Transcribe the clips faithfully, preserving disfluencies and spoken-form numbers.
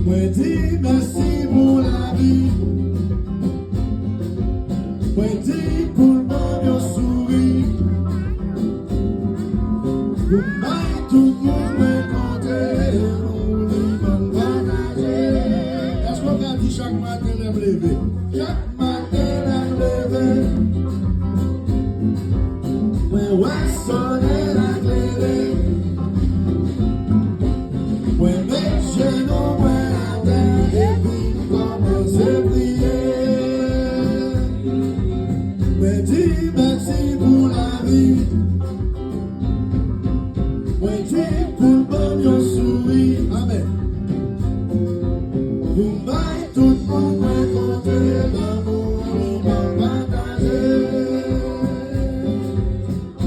Mwen di mèsi pou lavi. Mwen di pou l ban m yon souri. Pou m bay tout moun mwen kontre, pou li ban m pataje. Èske w ka di chak maten lè m leve? Chak maten lè m leve, mwen wè solèy la klere. Mwen met jenou mwen atè epi m kòmanse priye. Mwen di mèsi pou lavi. Mwen di pou l ban m yon souri. Amèn. Pou m bay tout moun mwen kontre, lanmou li ban m pataje.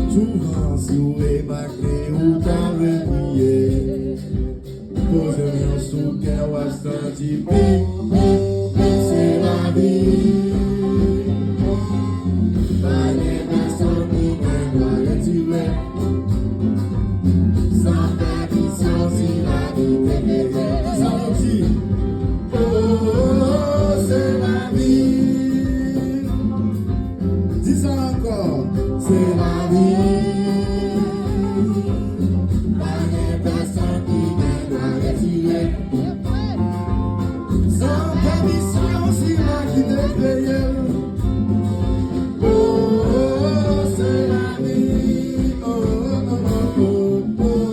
Souvan si w remake ou ta dwe priye. Poze men w sou kè w ap santi pik, pik, pik, se lavi. Pa gen pèsonn ki gen dwa retire. San pèmisyon, si lavi te peze. Kisa nou di? Oh, se lavi. Di sa ankò. Se lavi. Pa gen pèsonn ki gen dwa retire. San pèmisyon, sila ki te kreye l. Oh, se lavi. Oh, oh, oh, oh, oh.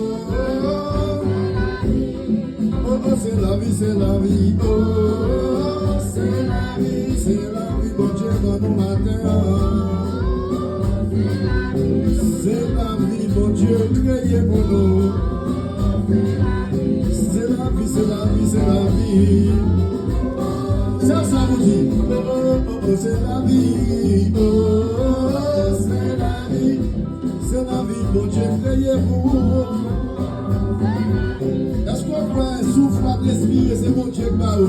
Oh, oh, se lavi, se lavi. Oh, se lavi, se lavi Bondye ban nou maten an. Se lavi Bondye kreye pou nou. Se lavi, se lavi, se lavi. Se sa nou di. Oh, oh, oh, oh, se lavi. Oh, se lavi. Se lavi Bondye kreye pou ou. Èske w kwè souf w ap respire, se Bondye k ba ou l?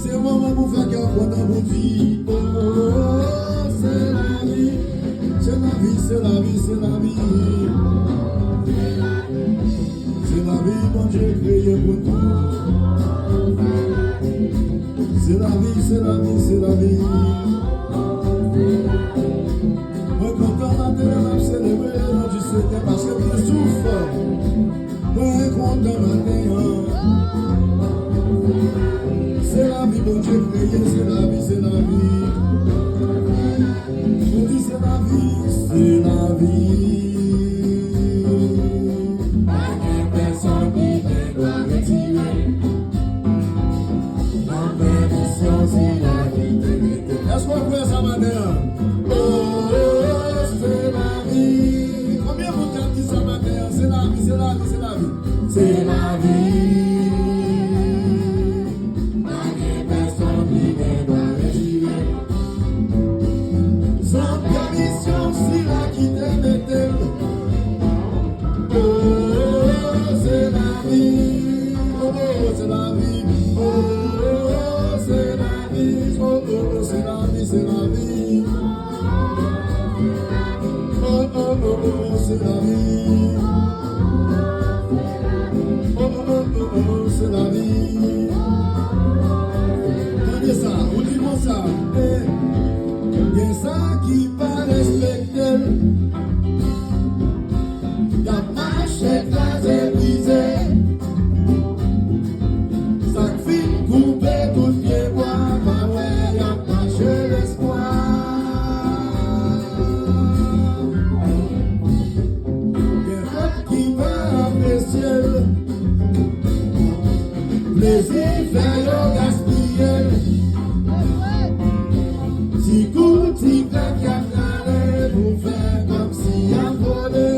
Se moman pou fè kè w kontan pou di, oh, se lavi, se lavi, se lavi, se lavi. Se lavi Bondye kreye pou nou. Se lavi, se lavi, se lavi. Mwen kontan maten an, m ap selebre le non di Senyè paske m gen souf. Mwen kontan maten an. Se lavi Bondye kreye, se lavi, se lavi. Ou di se lavi, se lavi. Pa gen pèsonn ki gen dwa retire. Nan pèmisyon, se lavi te mete. Èske w kwè sa maten an? Oh, se lavi. Konbyen moun k ap di sa maten an? Se lavi, se lavi, se lavi. Se lavi. Pa gen pèsonn ki gen dwa retire. San pèmisyon, sila ki te mete l. Oh, se lavi. Oh, oh, se lavi. Oh, oh, se lavi. Oh, oh, oh, se lavi, se lavi. Oh, oh, oh, oh, se lavi. Oh, oh, oh, oh, oh, se lavi. Tande sa, ou di konsa, eh, gen sa ki pa respekte l. Y ap mache kraze brize. Sa k fin koupe tout pye bwa, pa wè y ap mache lespwa. Gen lòt ki pa apresye l. Plezi fè yo gaspiye l. Ti kou, ti klèk y ap rale pou fè kòmsi y ap vole.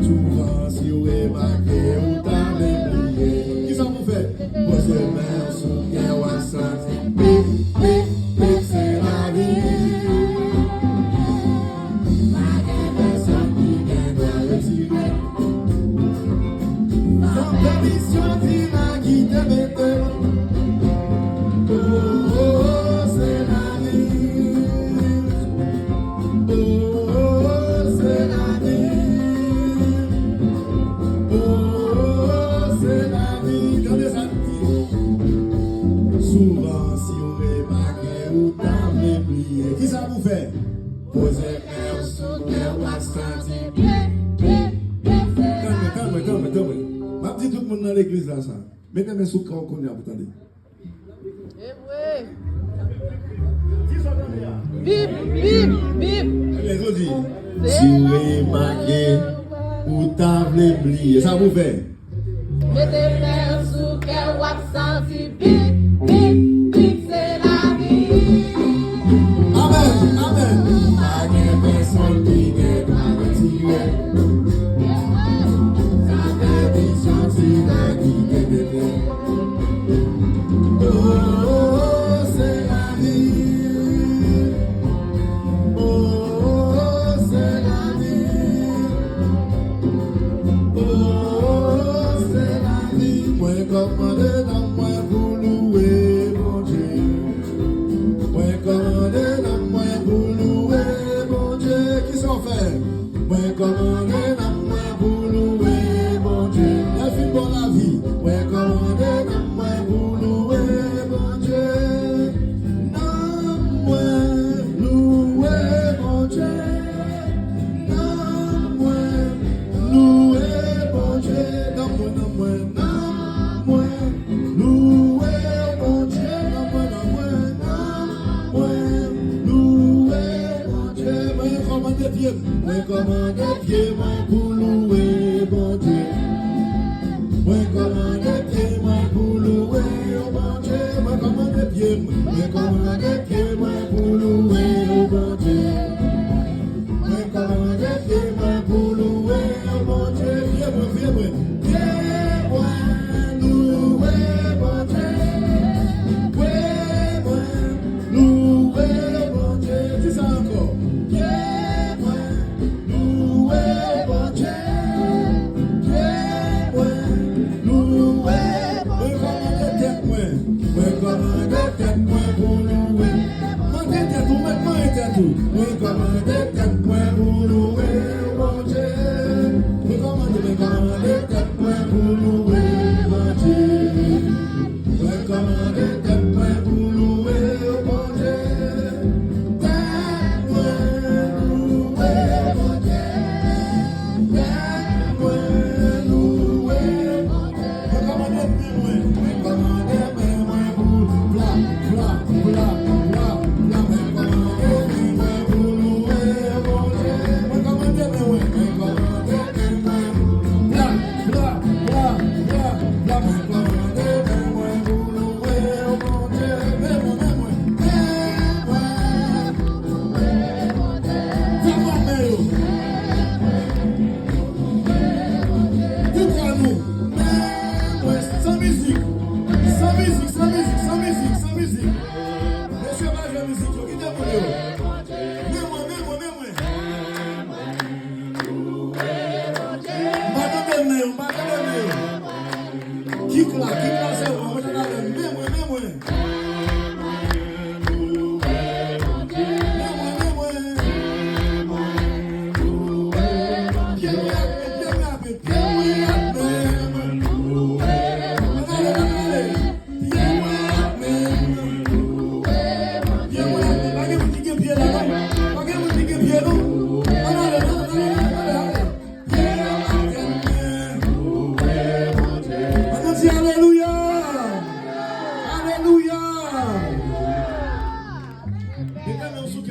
Souvan, si w remake, ou ta bliye. Kisa pou fè? Poze men sou kè w ap santi pik, pik, pik, se lavi. Pa gen pèsonn ki gen dwa retire. San pèmisyon, sila ki te mete l. Oh, oh, oh, se lavi. Oh, oh, oh, se lavi. Oh, Di tout moun nan legliz la sa. Mete men sou kè w kounye a pou tande. E vre. Bib, Bib, Bib. Ebyen, yo di, si w remake, ou ta vle bliye. Sa pou fè. Mete men sou kè w, w ap santi bip, bip, bip, se lavi. Amèn, amèn. Pa gen pèsonn ki gen dwa retire. Sa fè misyon sila ki kenbe tè. Oh, se lavi. Oh, se lavi. Oh, se lavi. Mwen kòmande nanm mwen pou louwe Bondye. Mwen kòmande nanm mwen pou louwe Bondye. Kisa w fè? Mwen kòmande nanm mwen pou louwe Bondye. Lè fin bon lavi. Mwen kòmande nanm mwen pou louwe Bondye. Nanm mwen louwe Bondye. Nanm mwen louwe Bondye. Nanm mwen, nanm mwen, nanm mwen louwe Bondye. Nanm mwen, nanm mwen, nanm mwen louwe Bondye. Mwen kòmande pye m. Mwen kòmande pye mwen pou louwe Bondye. Mwen kòmande pye mwen pou louwe Bondye. Mwen kòmande pye mwen. Mwen kòmande pye mwen pou louwe Bondye. Mwen kòmande pye mwen pou louwe Bondye. Pye mwen, pye mwen. Pye mwen louwe Bondye. Pye mwen louwe Bondye. Di sa ankò. Pye mwen louwe Bondye. Pye mwen louwe Bondye. Mwen kòmande tèt mwen. Mwen kòmande tèt mwen pou louwe. Mande tèt ou, mèt mande tèt ou. Mwen kòmande tèt